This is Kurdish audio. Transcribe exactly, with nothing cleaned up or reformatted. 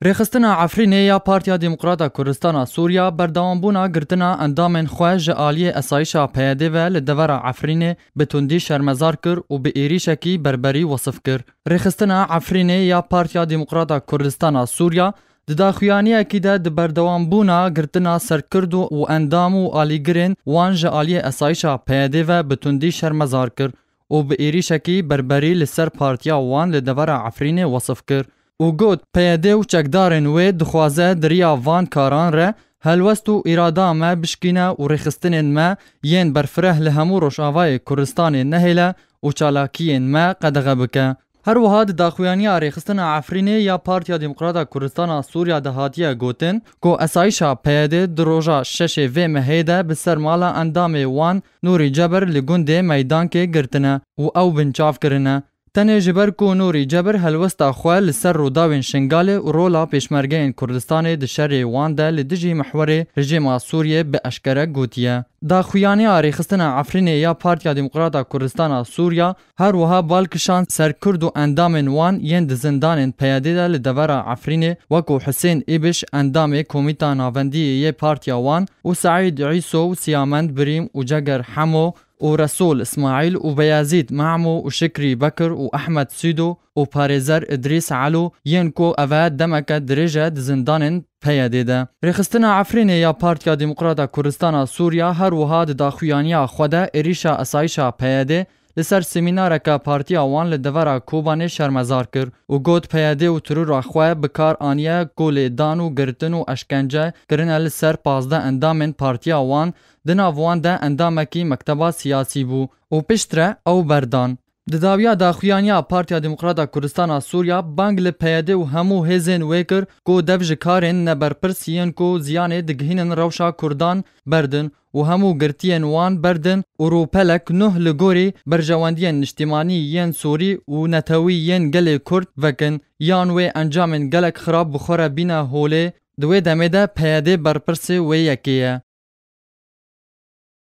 Rêxistina Efrînê ya Partiya Demokrata Kurdistana Sûriya berdewambûna girtina endamên xwe ji aliyê esayîşa P Y D ve li devera Efrînê bi tundî şermezar kir û bi êrîşekî berberî wesif kir. Rêxistina Efrînê ya Partiya Demokrata Kurdistana Sûriya di daxuyaniyekî de di berdewambûna girtina serkird û endam û alîgirên wan ji aliyê esayîşa P Y D ve bi tundî şermezar kir û bi êrîşekî berberî li ser partiya wan li devera Efrînê wesif kir û got, P Y D û çekdarên wê dixwaze di riya van karan re helwest û îrada me bişkîne û rêxistinên me yên berfireh li hemû Rojavayê Kurdistanê nehêle û çalakiyên me qedexe bike. Her wiha di daxuyaniya Rêxistina Efrînê ya Partiya Demokrata Kurdistana Sûriya de hatiye gotin ku esayîşa P Y D di roja şeşê vê mehê de bi ser mala endamê wan Nûrî Cebir li gundê Meydankê girtine û ew binçav kirine. Tenê ji ber ku Nûrî Cebir helwesta xwe li ser Rûdawên Şingalê û rola Pêşmergeyên Kurdistanê di şerê wan de li dijî mihwerê rejîma Sûriyê bi eşkere gotiye. Daxuyaniya Rêxistina Efrînê ya Partiya Demokrata Kurdistana Sûriya her wiha bal kişand ser Kurd û endamên wan yên di zindanên P Y D de li devera Efrînê, wekû Husên Îbiş, endamê Komîta Navendiyê yê partiya wan, û Seîd Îso û Siyamend Birîm û Ceger Hemo û Resûl Îsmaîl û Beyazîd Mahmû û Şikrî Bekir û Ehmed Sîdo û parêzer Îdrîs Elo, yên ku ev e demeke dirêj e di zindanên P Y D de. Rêxistina Efrînê ya Partiya Demokrata Kurdistana Sûriya her wiha di daxuyaniya xwe de êrîşa esayîşa P Y D li ser semînareke partiya wan li devera Kobanê şermezar kir û got, P Y D û terora xwe bi kar aniye ku lêdan û girtin û eşkence kirine li ser pazdeh endamên partiya wan, di nav wan de endamekî mekteba siyasî bû û piştre ew berdan. Di dawiya daxuyaniya Partiya Demokrata Kurdistana Sûriya bang li P Y D û hemû hêzên wê kir ku dev ji karên neberpirs yên ku ziyanê digihînin rewşa Kurdan berdin û hemû girtiyên wan berdin û rûpelek nuh li gorî berjewendiyên niştimanî yên sorî û netewî yên gelê Kurd vekin, yan wê encamên gelek xirab bi xwe re bîne holê. Di wê demê de P Y D berpirsê wê yekê ye.